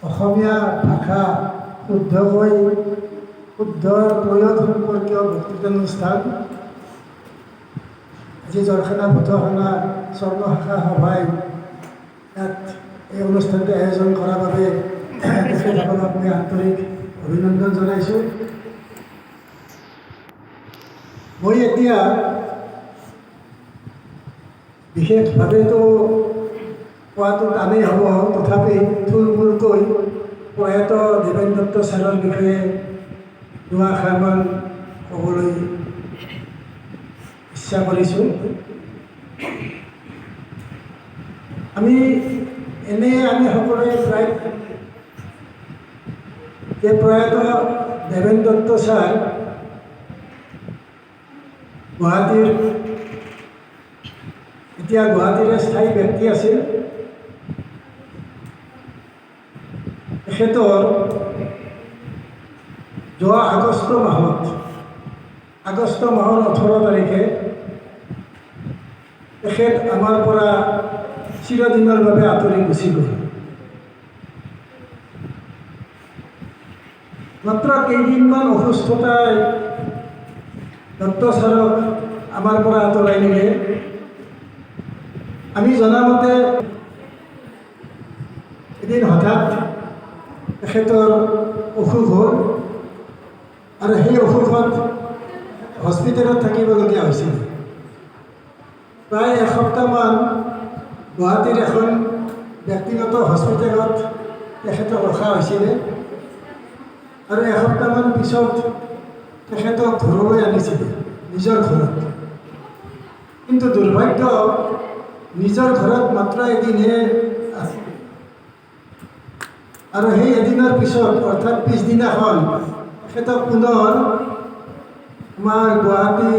অসমীয়া ভাষা শুদ্ধকৈ শুদ্ধ প্ৰয়োগ সম্পৰ্কীয় বক্তৃতানুষ্ঠান আজি জৰখানা ভটখানা স্বৰ্ণ শাখা সভাই ইয়াত এই অনুষ্ঠানটো আয়োজন কৰাৰ বাবে তেখেতসকলক মই আন্তৰিক অভিনন্দন জনাইছোঁ। মই এতিয়া বিশেষভাৱেতো কোৱাটো টানেই হ'ব, তথাপি থুলমূলকৈ প্ৰয়াত দেৱেন দত্ত ছাৰৰ বিষয়ে দুআষাৰমান ক'বলৈ ইচ্ছা কৰিছোঁ। আমি এনেই আমি সকলোৱে প্ৰায় যে প্ৰয়াত দেৱেন দত্ত ছাৰ গুৱাহাটীৰ এতিয়া গুৱাহাটীৰে স্থায়ী ব্যক্তি আছিল। তেখেতৰ যোৱা আগষ্ট মাহৰ 18 তাৰিখে তেখেত আমাৰ পৰা চিৰদিনৰ বাবে আঁতৰি গুচি গ'ল। মাত্ৰ কেইদিনমান অসুস্থতাই দত্ত ছাৰক আমাৰ পৰা আঁতৰাই নিলে। আমি জনামতে এদিন হঠাৎ তেখেতৰ অসুখ হ'ল আৰু সেই অসুখত হস্পিটেলত থাকিবলগীয়া হৈছিল। প্ৰায় এসপ্তাহমান গুৱাহাটীৰ এখন ব্যক্তিগত হস্পিটেলত তেখেতক ৰখা হৈছিলে আৰু এসপ্তাহমান পিছত তেখেতক ঘৰলৈ আনিছিলে, নিজৰ ঘৰত। কিন্তু দুৰ্ভাগ্য, নিজৰ ঘৰত মাত্ৰ এদিনহে আছিল আৰু সেই এদিনৰ পিছত অৰ্থাৎ পিছদিনাখন তেখেতক পুনৰ আমাৰ গুৱাহাটী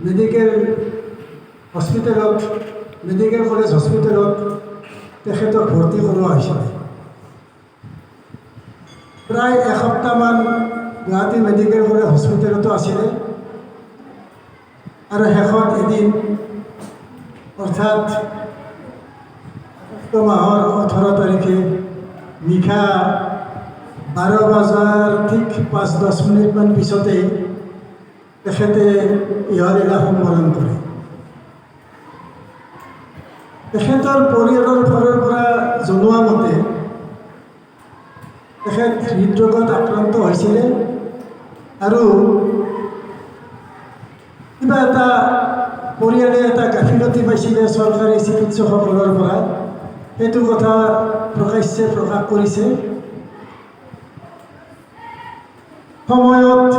মেডিকেল হস্পিটেলত, মেডিকেল কলেজ হস্পিটেলত তেখেতক ভৰ্তি কৰোৱা হৈছিলে। প্ৰায় এসপ্তাহমান গুৱাহাটী মেডিকেল কলেজ হস্পিটেলতো আছিলে আৰু শেষত এদিন অৰ্থাৎ আগষ্ট মাহৰ 18 তাৰিখে নিশা 12 বজাৰ ঠিক 5-10 মিনিটমান পিছতে তেখেতে ইহলীলা সম্বৰণ কৰে। তেখেতৰ পৰিয়ালৰ ফালৰ পৰা জনোৱা মতে তেখেত হৃদৰোগত আক্ৰান্ত হৈছিলে আৰু কিবা এটা পৰিয়ালে এটা গাফিলতি পাইছিলে চৰকাৰী চিকিৎসকসকলৰ পৰা, সেইটো কথা প্ৰকাশ্যে প্ৰকাশ কৰিছে। সময়ত